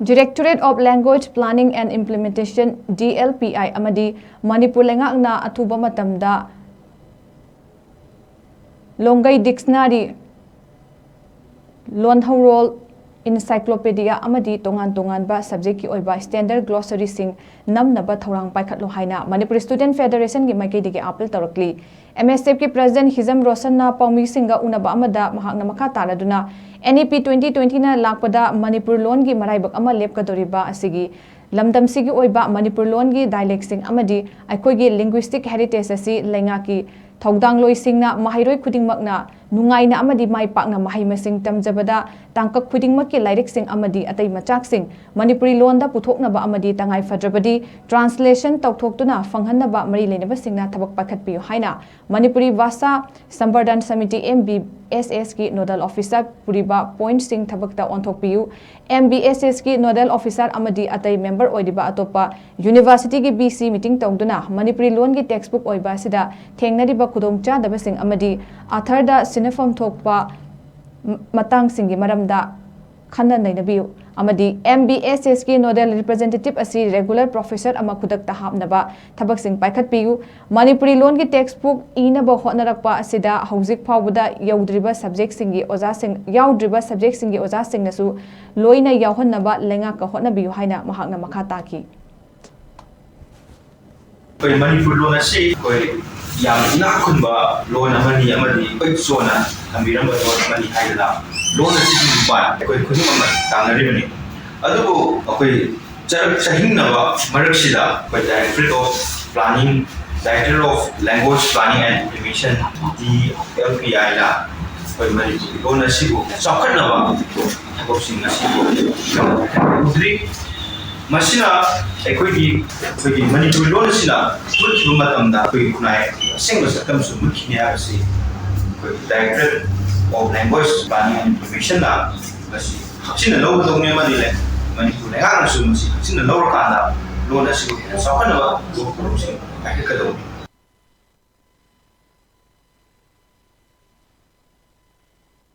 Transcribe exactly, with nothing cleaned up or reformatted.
Directorate of Language Planning and Implementation, D L P I, ꯑꯃꯗꯤ ꯃꯅꯤꯄꯨꯔ ꯂꯩꯉꯥꯛꯅ ꯑꯊꯨꯕ ꯃꯇꯝꯗ ꯂꯣꯡꯒꯩ dictionary, ꯂꯣꯟꯍꯧꯔꯣꯜ, encyclopedia ꯑꯃꯗꯤ ꯇꯣꯉꯥꯟ ꯇꯣꯉꯥꯟꯕ subjectꯀꯤ ꯑꯣꯏꯕ standard glossaryꯁꯤꯡ ꯅꯝꯅꯕ ꯊꯧꯔꯥꯡ ꯄꯥꯏꯈꯠꯂꯨ ꯍꯥꯏꯅ ꯃꯅꯤꯄꯨꯔ Student Federationꯒꯤ ꯃꯥꯏꯀꯩꯗꯒꯤ appeal ꯇꯧꯔꯛꯂꯤ꯫ M S Fꯀꯤ President ꯍꯤꯖꯝ ꯔꯣꯁꯟꯅ ꯄꯥꯎꯃꯤꯁꯤꯡꯒ ꯎꯅꯕ ꯑꯃꯗ ꯃꯍꯥꯛꯅ ꯃꯈꯥ ꯇꯥꯔꯗꯨꯅ, N E P twenty twentyꯅ ꯂꯥꯛꯄꯗ ꯃꯅꯤꯄꯨꯔ ꯂꯣꯟꯒꯤ ꯃꯔꯥꯏꯕꯛ ꯑꯃ ꯂꯦꯞꯀꯗꯧꯔꯤꯕ ꯑꯁꯤꯒꯤ ꯂꯝꯗꯝꯁꯤꯒꯤ ꯑꯣꯏꯕ ꯃꯅꯤꯄꯨꯔ ꯂꯣꯟꯒꯤ dialectꯁꯤꯡ ꯑꯃꯗꯤ ꯑꯩꯈꯣꯏꯒꯤ linguistic heritage ꯑꯁꯤ ꯂꯩꯉꯥꯛꯀꯤ ꯊꯧꯗꯥꯡꯂꯣꯏꯁꯤꯡꯅ ꯃꯍꯩꯔꯣꯏ ꯈꯨꯗꯤꯡꯃꯛꯅ ꯅꯨꯡꯉꯥꯏꯅ ꯑꯃꯗꯤ ꯃꯥꯏ ꯄꯥꯛꯅ ꯃꯍꯩ ꯃꯁꯤꯡ ꯇꯝꯖꯕꯗ ꯇꯥꯡꯀꯛ ꯈꯨꯗꯤꯡꯃꯛꯀꯤ ꯂꯥꯏꯔꯤꯛꯁꯤꯡ ꯑꯃꯗꯤ ꯑꯇꯩ ꯃꯆꯥꯛꯁꯤꯡ ꯃꯅꯤꯄꯨꯔꯤ ꯂꯣꯟꯗ ꯄꯨꯊꯣꯛꯅꯕ ꯑꯃꯗꯤ ꯇꯉꯥꯏ ꯐꯗ꯭ꯔꯕꯗꯤ translation ꯇꯧꯊꯣꯛꯇꯨꯅ ꯐꯪꯍꯟꯅꯕ ꯃꯔꯤ ꯂꯩꯅꯕꯁꯤꯡꯅ ꯊꯕꯛ ꯄꯥꯏꯈꯠꯄꯤꯌꯨ ꯍꯥꯏꯅ Manipuri ꯚꯥꯁꯥ ꯁꯝꯕꯔꯙꯟ samiti, M B S Sꯀꯤ nodal officer ꯄꯨꯔꯤꯕ pointꯁꯤꯡ ꯊꯕꯛꯇ ꯑꯣꯟꯊꯣꯛꯄꯤꯌꯨ꯫ M B S Sꯀꯤ nodal officer ꯑꯃꯗꯤ ꯑꯇꯩ member ꯑꯣꯏꯔꯤꯕ ꯑꯇꯣꯞꯄ universityꯒꯤ V C meeting ꯇꯧꯗꯨꯅ ꯃꯅꯤꯄꯨꯔꯤ ꯂꯣꯟꯒꯤ textbook ꯑꯣꯏꯕ ꯑꯁꯤꯗ ꯊꯦꯡꯅꯔꯤꯕ ꯈꯨꯗꯣꯡꯆꯥꯗꯕꯁꯤꯡ ꯑꯃꯗꯤ authorꯗ ꯁꯤꯟꯅꯐꯝ ꯊꯣꯛꯄ ꯃ-, ꯃꯇꯥꯡꯁꯤꯡꯒꯤ ꯃꯔꯝꯗ ꯈꯟꯅ ꯅꯩꯅꯕꯤꯌꯨ꯫ ꯑꯃꯗꯤ M B S Sꯀꯤ nodal representative ꯑꯁꯤ regular professor ꯑꯃ ꯈꯨꯗꯛꯇ ꯍꯥꯞꯅꯕ ꯊꯕꯛꯁꯤꯡ ꯄꯥꯏꯈꯠꯄꯤꯌꯨ꯫ ꯃꯅꯤꯄꯨꯔꯤ ꯂꯣꯟꯒꯤ textbook ꯏꯅꯕ ꯍꯣꯠꯅꯔꯛꯄ ꯑꯁꯤꯗ ꯍꯧꯖꯤꯛ ꯐꯥꯎꯕꯗ ꯌꯧꯗ꯭ꯔꯤꯕ subjectꯁꯤꯡꯒꯤ ꯑꯣꯖꯥꯁꯤꯡ, ꯌꯥꯎꯗ꯭ꯔꯤꯕ subjectꯁꯤꯡꯒꯤ ꯑꯣꯖꯥꯁꯤꯡꯅꯁꯨ ꯂꯣꯏꯅ ꯌꯥꯎꯍꯟꯅꯕ ꯂꯩꯉꯥꯛꯀ ꯍꯣꯠꯅꯕꯤꯌꯨ ꯍꯥꯏꯅ ꯃꯍꯥꯛꯅ ꯃꯈꯥ ꯇꯥꯈꯤ꯫ ꯑꯩꯈꯣꯏ ꯃꯅꯤꯄꯨꯔ ꯂꯣꯟ ꯑꯁꯤ ꯑꯩꯈꯣꯏ ꯌꯥꯝ ꯏꯅꯥꯛ ꯈꯨꯟꯕ ꯂꯣꯟ ꯑꯃꯅꯤ ꯑꯃꯗꯤ ꯑꯩꯈꯣꯏ ꯆꯣꯟꯅ ꯊꯝꯕꯤꯔꯝꯕ ꯂꯣꯟ ꯑꯃꯅꯤ ꯍꯥꯏꯗꯅ ꯂꯣꯟ ꯑꯁꯤꯒꯤ ꯃꯄꯥꯟ ꯑꯩꯈꯣꯏ ꯈꯨꯗꯤꯡꯃꯛꯅ ꯇꯥꯟꯅꯔꯤꯕꯅꯤ꯫ ꯑꯗꯨꯕꯨ ꯑꯩꯈꯣꯏ ꯆꯔꯛ ꯆꯍꯤꯡꯅꯕ ꯃꯔꯛꯁꯤꯗ ꯑꯩꯈꯣꯏ Directorate of Planning, Directorate of Language Planning and Implementation, D L P I ꯅ ꯑꯩꯈꯣꯏ ꯃꯅꯤꯄꯨꯔꯤ ꯂꯣꯟ ꯑꯁꯤꯕꯨ ꯆꯥꯎꯈꯠꯅꯕ ꯊꯕꯛꯁꯤꯡ ꯑꯁꯤꯕꯨ ꯎꯗ꯭ꯔꯤ꯫ ꯃꯁꯤꯅ ꯑꯩꯈꯣꯏꯒꯤ, ꯑꯩꯈꯣꯏꯒꯤ ꯃꯅꯤꯄꯨꯔꯤ ꯂꯣꯟ ꯑꯁꯤꯅ ꯃꯨꯠꯈꯤꯕ ꯃꯇꯝꯗ ꯑꯩꯈꯣꯏꯒꯤ ꯈꯨꯟꯅꯥꯏ ꯑꯁꯦꯡꯕ ꯁꯛꯇꯝꯁꯨ ꯃꯨꯠꯈꯤꯅꯤ ꯍꯥꯏꯕꯁꯤ ꯑꯩꯈꯣꯏꯒꯤ Directorate of Language Planning and Implementation ꯅ ꯃꯁꯤ ꯍꯛꯆꯤꯟꯅ ꯂꯧꯒꯗꯧꯅꯤ ꯑꯃꯗꯤ ꯂꯩ-, ꯃꯅꯤꯄꯨꯔ ꯂꯩꯉꯥꯛꯅꯁꯨ ꯃꯁꯤ ꯍꯛꯆꯤꯟꯅ ꯂꯧꯔꯀꯥꯟꯗ ꯂꯣꯟ ꯑꯁꯤꯕꯨ ꯍꯦꯟꯅ ꯆꯥꯎꯈꯠꯅꯕ ꯊꯕꯛ ꯊꯧꯔꯝꯁꯤꯡ ꯄꯥꯏꯈꯠꯀꯗꯧꯅꯤ꯫